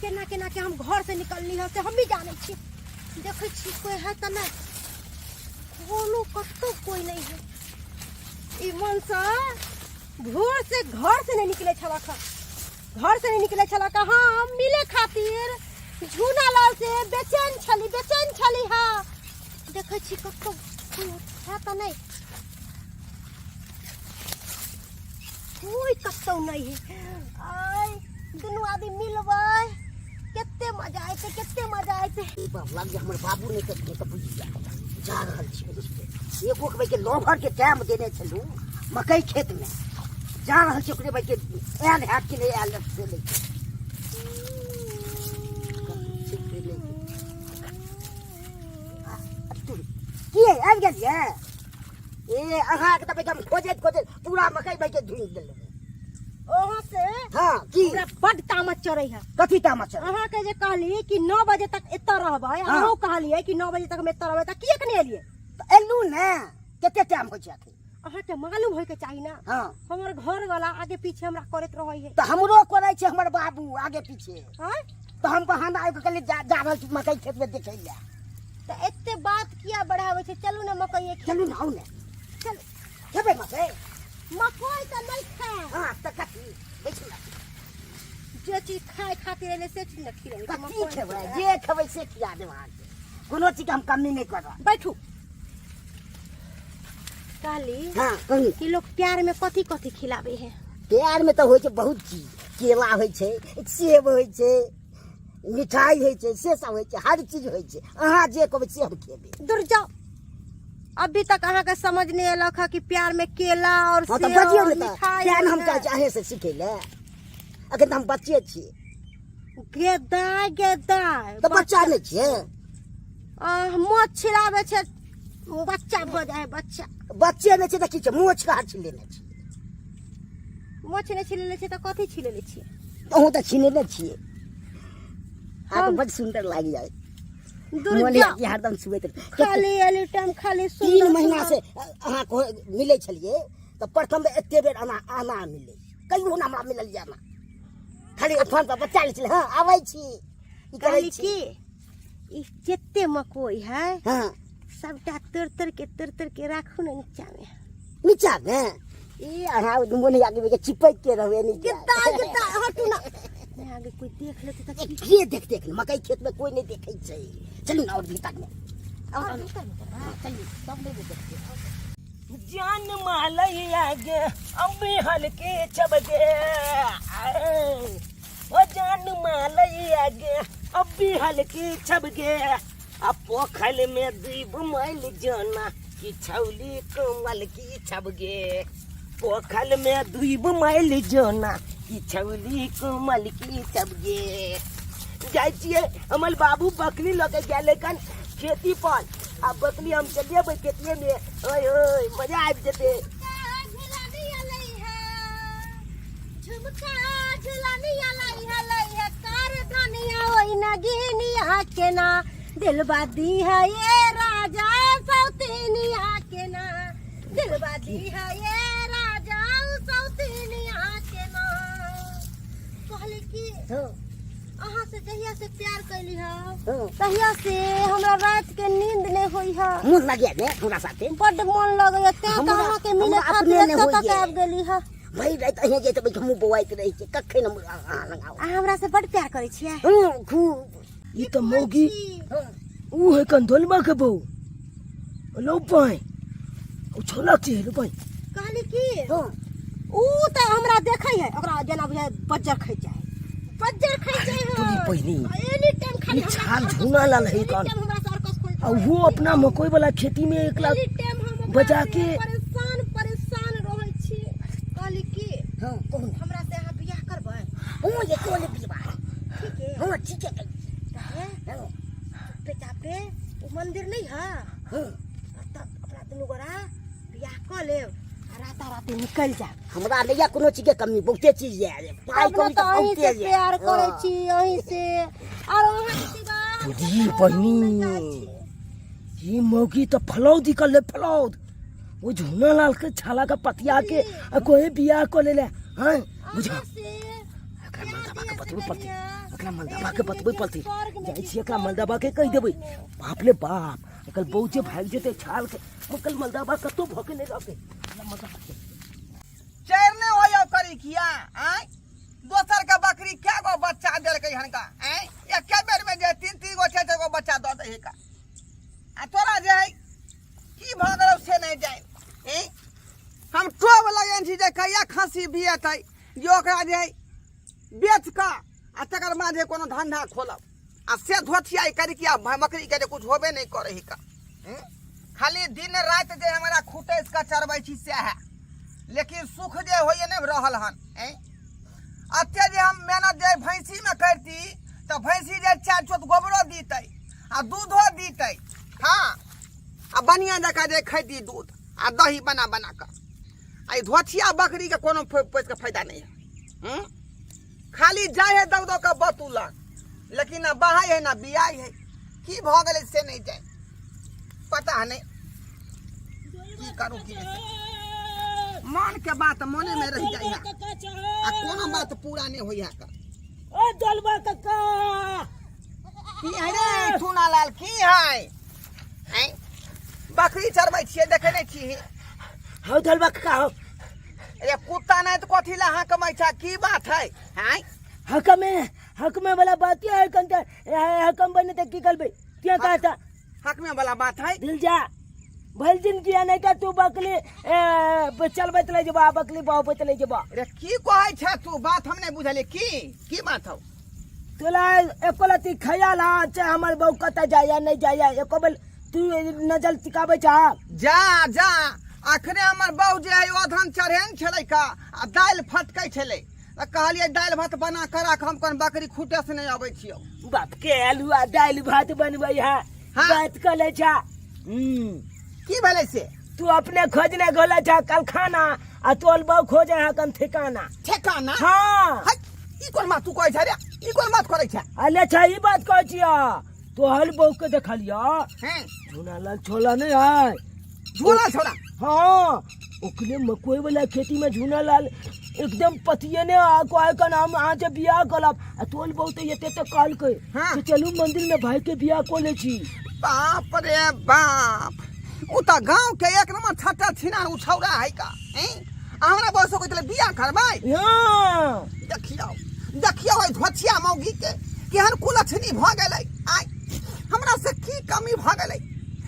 केना केना के हम घर से निकलली है से हम भी जानै छी। देखै छी कोई है तऽ नहि, कोनो कतौ कोई नहीं है। ई मनसा भोर से घर से नहीं निकले छलक हँ, घर से नहीं निकले छलक हँ। हम मिले खातिर झूना लाल से बेचैन छली, बेचैन छली। हाँ, देखै छी कतौ कोई है तऽ नहीं, कोई कतौ नहीं है। आय दुनू आदमी मिलबै, कते मजा एतै, कते मजा एतै। बाप लाग हमर बाबू नहि कटने तऽ बुझि जा जा रहल छी। एगो के भाई लोभर के टाइम देने छलहुँ मकई खेत में, जा रहल छी ओकरे भाई के आयल हैत कि नहि आयल से नहि। की आबि गेलियै? ए अहाँके तऽ भाई हम खोजैत खोजैत पूरा मकई भाई के ढूंढि देलहुँ अहाँ से। हाँ, की हमरा बड तामस चढ़ै है। कथी तामस चढ़ै? अहाँ के जे कहली कि 9 बजे तक एतऽ रहबै, हाँ। अहूँ कहलियै कि 9 बजे तक हम एतऽ रहबै, तऽ किएक नहि एलियै? तऽ एलहुँ ने, कते टाइम होइ छै अखन? अहाँ के मालूम होय के चाही ना। हाँ। हमर घर वाला आगे पीछे हमरा करैत रहै है। तऽ हमरो करै छै हमर बाबू आगे पीछे। हाँ? तऽ हम बहाना आबि कऽ कहलियै जा रहल छी मकई खेत में देखै लए। तऽ एते बात किया बढ़ाबै छै? चलू ने मकई खेत। चलू ने, आउ ने। चलू। खेबै मकई? मकई तऽ नहि खाय। हाँ, तऽ कथी? बैठू ने। जे चीज खाय खातिर एलै से चीज ने खिलेबै। कथी मकई खेबै? खेबै। जे खेबै से खिया देब अहाँके, कोनो चीजके हम कमी नहि करब। बैठू। कहली हाँ, कहू। कि लोग प्यार में कथी कथी खिलाबै है? प्यार में तऽ होइ छै बहुत चीज, केला होइ छै, सेब होइ छै, मिठाई होइ छै, से सब होइ छै, हर चीज होइ छै। अहाँ जे कहबै से हम खेबै। दूर जाओ, अभी तक अहाँ के समझ नहीं एलक है कि प्यार में केला और हाँ, तऽ सेब बजियौ और ने तऽ। मिठाई तें ने हम होइ कहै है। छी अहें से सीखै लए, अखन तऽ हम बच्चे छी। गेदाय गेदाय। तऽ बच्चा नहि छियै? मोछ छिलाबै छै बच्चा भऽ जाइ है बच्चा। बच्चे नहि छै तऽ की छै? मोछ कहाँ छिलेने छी? मोछ नहि छिलेने छै तऽ कथी छिलेने छियै? अहूँ तऽ छिलेने छियै। अहाँके बड सुन्दर लागि जाइ। दूर मोन जाओ। होइए कि हरदम छुएत रही। खाली एली टाइम खाली 3 सुन्दर महीना सुन्दर। से अहाँ मिलै छलियै तऽ प्रथम बेर एते बेर आना मिलै, कहियो ने हमरा मिलल ये आना। खाली फोन पर बच्चा लै छलै, हँ आबै छी, ई करै कहली छी। की ई जते मकई है, हाँ, सबटा तोड़ तोड़ के, तोड़ तोड़ के राखू ने नीचा में। नीचा में? ई अहाँ मोन होइए कि चिपक के रहबै नीचा। गिद्दा गिद्दा, हटू ना, नहीं आगे कोई देख लेते तऽ की? के देखते? एखन मकई खेत में कोई नहीं देखै छै। चलू ने और भीतर में। और भीतर में चलबै? हाँ, चलू, सब नहीं देखते। जान मालैया गे अम्बी हल्के चबगे, ओ जान मालैया गे अब्बी हल्की छबगे, आ पोखल में डूब मैल जाना कि छौली कमल की छबगे, पोखल में डूब मैल जाना कि छौली कमल की छबगे। जाइ छियै, हमर बाबू बकरी लऽ के गेलै कन खेती पर, आ बकरी हम चलिएबै खेतिए में। ओए ओए, मजा आबि जेतै। झुमका झुलनिया लई है, लई है कार धनिया ओई नगिनिया के ना, दिलबा दी है ये राजा सौतीनिया के ना, दिलबा दी है ये राजा सौतीनिया के ना। कहली कि हाँ। अहाँ से जहिया से प्यार कैली है, हाँ, तहिया से हमरा रात के नींद नहीं होई है। मोन लगे ने हमरा साथे? बड्ड मन लगैया, तें तऽ अहाँ के मिले हमरा खातिर अपने नहि एतऽ तक होइए। आबि गेली है। भरि राति अहीं जे तऽ हमहूँ बौआइत रहै छियै, कखन हम अहाँ लग आउ। अहाँ हमरा से बड्ड प्यार करै छियै? हूँ, खूब। ई तऽ मौगी ऊ है कंधोलमा के बहू लो पाई, ओ छोला के लो पाई। कहली की हाँ। ऊ तऽ हमरा देखै है, ओकरा जेना बुझाय बज्जर खै जाइ, बज्जर खै जाइ है। तोरी पहिनी। एनी टाइम खाली ई हमरा छाल से झूना लाल है एनी कौन? टाइम हमरा से अरकस खोलैत आ रहै। वो अपना मकई वाला खेती में एक लाख एनी टाइम हम ओकरा बजा से के परेशान परेशान रहै छी। कहली की हाँ, कहू ने। हमरा से अहाँ बियाह करबै? हूँ, ये कोन विवाह? ठीक है। हाँ, ठीक है। तऽ हाँ। चुपे चापे ओ मंदिर नहीं है? हाँ। तब अपना दुनू गोरा बियाह कऽ लेब आ राता राती निकलि जायब। हमरा नहि यऽ कोनो चीज के कमी, बहुते चीज यऽ, पाइ तब ने कमी तऽ तऽ अहीं बहुते से यऽ। प्यार करै हाँ। छी अहीं से, आर अहाँ के सिवा हम बुझी ककरो बहिनी। लग नहि जाइ छी। ई मौगी तऽ फलौद निकलले फलौद, ओ झूना लाल के छाला के पतिया के आ कोई बियाह कऽ लेले। हाँ, बुझा अहाँ से एकरा प्यार मर्दबा के जहिया से बतबे पड़तै। करियै। एकरा मलदबा के बतबै पड़तै। जाइ छी एकरा मलदबा के कहि देबै। बाप रे बाप, एकर बहू जे भागि जेतै छाल के, ओकर मलदबा कतौ भऽ के नहि रहतै। मलदबा के चैरने हो करी किया आय? दोसर के बकरी कै गो बच्चा देलकै हनका आय? एके बेर में जे तीन तीन गो चारि चारि गो बच्चा दऽ दै का। आ तोरा जे है की भऽ गेलौ से नहि जाय। ए हम टोब लगेन छी जे कहिया खस्सी बिएतै जे ओकरा जे है बेच कऽ आ तकर बाद जे कोनो धंधा खोलब। आ से धोथिया करी कि बकरी के जे कुछ होबे नहीं करे ही का। खाली दिन राति जे हमरा खुटैस के चरबै छी सएह, लेकिन सुख जे होइए नहि रहल हन। एते जे हम मेहनत जे भैंसी में करती तऽ भैंसी जे चारि चोत गोबरो दीतै आ दूधो दीतै। हाँ, आ बढ़िआँ जकाँ जे खैती दूध आ दही बना बना कऽ। आ ई धोथिया बकरी के कोनो पैसा के फायदा नहीं है। खाली जाइ है दौड़ दौड़ कऽ बतूलक, लेकिन ना बहाय है ना बियाय है। की भऽ गेलै से नहीं जाय, पता नहीं की करू की नहीं। मन के बात मने में रह जाय है आ कोनो बात पूरा नहीं होई है का। ओ दलवा कक्का, की है रे चूना लाल, की है? हैं? बकरी चरबै छियै, देखै नहीं छी? हौ दलवा कक्का हौ। अरे कुत्ता नहीं तो कथी ला हकमै छ, की बात है? हैं? हकमे, हकमे वाला बात क्या है कंता? हकम बने त की करबै? क्या कहा था? हकमे वाला बात है? दिल जा। भल दिन किया नहीं का तू बकली, चलबैत ले जेबा, बकली बहुबैत ले जेबा। अरे की कहै छ तू, बात हम नहीं बुझलियै, की बात हौ? तोला एको लती ख्याल आ चाहे हमर बहू कतऽ जाइया नहीं जाइया, एको बेर तू नजर टिकाबै छा? जा जा, अखने हमर बहू जे है अधन चढ़े ने छलै का, आ दालि फटकै छलै, तऽ कहलियै दालि भात बना कऽ राख, हम कोन बकरी खूटे से नहीं अबै छियौ। बाप के आलू आ दालि भात बनबै है। हाँ। बात कऽ लै छा। की भेलै से? तू अपने खोजने गोला छा कल खाना, आ तोल बहू खोजे है कन ठिकाना। ठिकाना? हाँ। है, ई कोन बात तू कहै छा रे? ई कोन बात करै छा? अले छा ई बात कहै छिया, तोहर बहू के देखलिया। हैं? झोला लाल छोला नहीं है। झोला छोला? हाँ, ओकरे मकई वाला खेती में झूना लाल एकदम पतिये ने आ कोई का नाम आज बियाह करब। आ तोल बहू तो एते तक कहलकै हाँ। कि चलू मंदिर में भाई के बियाह को ले छी। बाप रे बाप, उ त गांव के एक नंबर छट्टा छिनार उछौरा है का। हैं? आ हमरा बहू से कहै बियाह करबै? हाँ। देखियौ, देखियौ एहि धोथिया मौगी के केहन कुलक्षणी भऽ गेलै। आइ हमरा से की कमी भऽ गेलै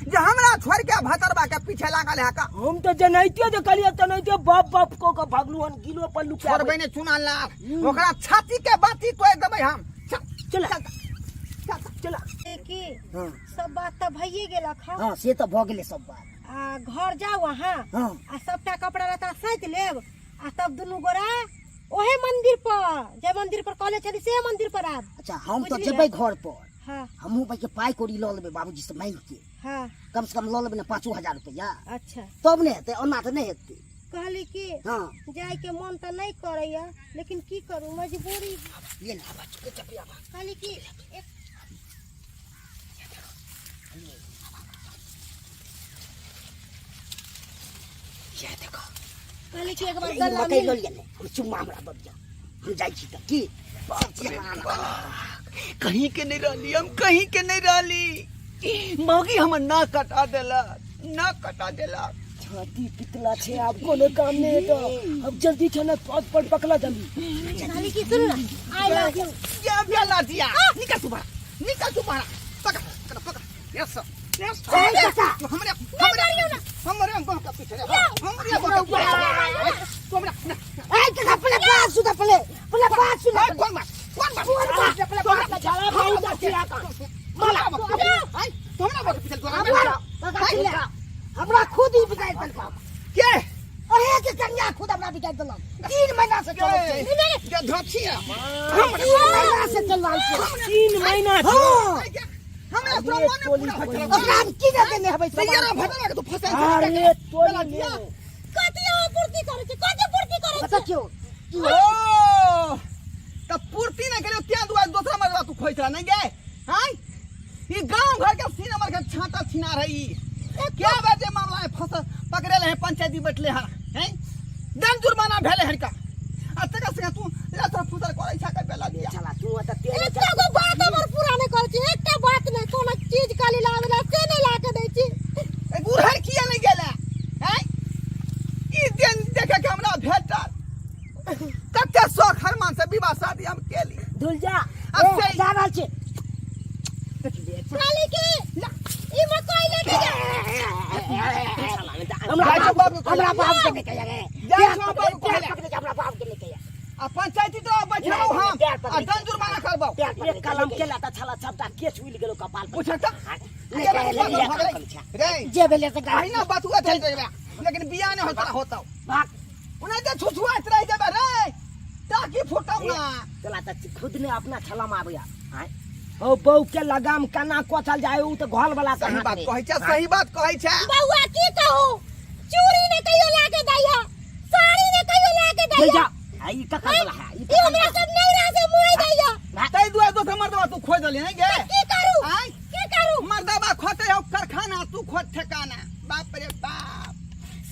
जे हमरा छोड़ के भतरबा के पीछे लागल है का? हम तो जनैते देखलियै तनैते बाप बाप को के भागलू हन गिलो पर लुका। छोड़बै ने चुना लाल, ओकरा छाती के बाती तोड़ देबै हम। चल, चला। चल, चल, चला। की हाँ। सब बात तऽ भइए गेलक हँ। हाँ, से तऽ भऽ गेलै सब बात। आ घर जाउ अहाँ। हाँ। आ सबटा कपड़ा लत्ता सैत लेब, आ तब दुनू गोरा ओहे मंदिर पर, जे मंदिर पर कहले छली से मंदिर पर आब। अच्छा, हम तऽ बुझलियै? जेबै घर पर। हाँ। हमहूँ भाई के पाई कौड़ी लऽ लेबै बाबूजी से मांगि के। हाँ। कम से कम लऽ लेबै ने 5,000 रुपया। अच्छा। तब ने हेतै, ओना तऽ नहि हेतै। कहली कि हाँ। जाय के मन तऽ नहीं करैया, लेकिन की करू मजबूरी। ये ना, आवाज चुके चुके आवाज। कहली कि एक ये देखो। कहली कि एक बार ई गला मकई मिल। लऽ लिअ ने, हम चुम्मा हमरा दऽ दिअ, हम जाइ छी तऽ की? बाप रे बाप, कहीं के नहीं रहली हम, कहीं के नहीं रहली। मौगी हमर नाक कटा देलक, नाक कटा देलक। छाती पितला छे, आब कोनो काम नहीं हेतो, अब जल्दी छना पग पर पकड़ा जल्दी। कहली कि सुन ना, I love you. ये बेला दिया, निकल तू बाहर, निकल तू बाहर, पकड़, पकड़, पकड़। Yes, yes. ए, चाचा। तू हमरे, हमरे, हमरे बहू के पीछे रे, हमरे बहू के पीछे रे। तू हमरा, ना। ए, चाचा, पहले बात सुन, पहले, पहले बात सुन। ए, कौन बात? कौन बात? कौन बात? पहले बात सुन। चला, बहुत अच्छी बात। माला, ए, तू हमरा बहू के पीछे, तू हमरा हमरा, हमरा, हमरा खुद ही बिगाड़ देलक। के? अरे के कन्या खुद हमरा बिगाड़ देलक। 3 महीना से चलत छै। के धोखिया? 3 महीना से चल रहल छै। 3 महीना से? हाँ। हमरा तोरा मन पूरा होइत छलौ। ओकरा हम की दे देने हबै तैयार सामान? भदरा के तू फंसा छै। अरे तोरी बेला दिया। में। कथी अहाँ पूर्ति करै छी? कथी पूर्ति करै छी? बता क्यों? ओ, त पूर्ति नहि करियो त्या दुआरे दोसरा मरवा तू खोइ छला नहि गे? हाय? ई गांव घर के सीन हमर के छाता छिना रही। क्या बात जे मामला में फंस पकड़ेले है पंचायती बैठले हन, हैं? दंड जुर्माना भेले हन का। आ तकर संगे तू लथर फुसर करै छा के बेला दिया। चला तू त तेल एकटा धुल जा। अब ए, से- जा रहल छी। साली के ई मकई लेके जा। हमरा जाइ छौ बाबू बाबू के हमरा कहले। बाबू के लेके जा रे। जाइ छौ बाबू के पैर कहले। पकड़े के हमरा बाबू के लेके जा। आ पंचायती तो बैठलौ हम पैर पकड़े आ दंड जुर्माना करबौ। पैर पकड़े एक कलम के लाता छला सबटा केस उलि गेलो कपाल पर। पूछत लेके जा, लेके जा, कलम छै। रे जे भेलै से गाड़ी अहिना बात हुआ चल जेबे लेकिन बियाह नहि होता होता भाग। उन्हें तो छुछुआत रह जेबे रे ताकि फुटौ ना। चला त खुद ने अपना छलम आबैया। आँय हो बहू के लगाम केना कोचल जाय उ त घोल वाला के सही हाथ बात में। कहै छै, सही बात कहै छै। बौआ की कहू, चूड़ी ने कहियो ला के दैया, साड़ी ने कहियो ला के ले दैया। जा। आ ई ककर वाला है? ई ई हमरा सब नहीं रह से मुई दैया। तै दुआरे दोसर मर्दबा तू खोज देली नहीं गे? की करू? आँय? की करू? मर्दबा खोते हो कारखाना, तू खोज ठेकाना। बाप रे बाप,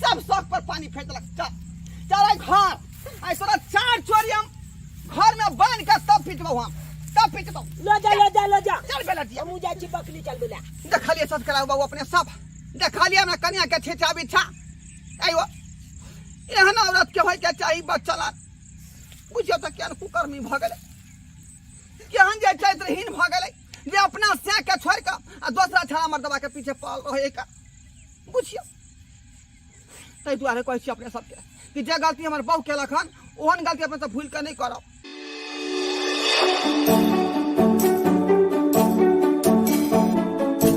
सब शौक पर पानी फेंक देलक। चल चल आई घर, आई तोरा चार चोरी हम घर में बांध के तब पिटबौ हम, तब पिटबौ। लो जा, लो जा, लो जा। चल बेलटिया। हमहूँ जाइ छी बकली चलबै लए। देखलिए सब कराउ बाबू अपने सब देखलिए हमरा कनिया के छेचा बिछा। आइयो एहन औरत के होय के चाही बच्चा ला। बुझियो तऽ केहन कुकर्मी भऽ गेलै, केहन जे चरित्रहीन भऽ गेलै जे अपना सैं के छोड़ि कऽ आ दोसरा छड़ा मर्दबा के पीछे पड़ल रहै का। बुझियो ताहि दुआरे कहै छी अपने सबके कि जे गलती हमर बहू केलक हन ओहन गलती अपने सब भूलि कऽ नहि करब।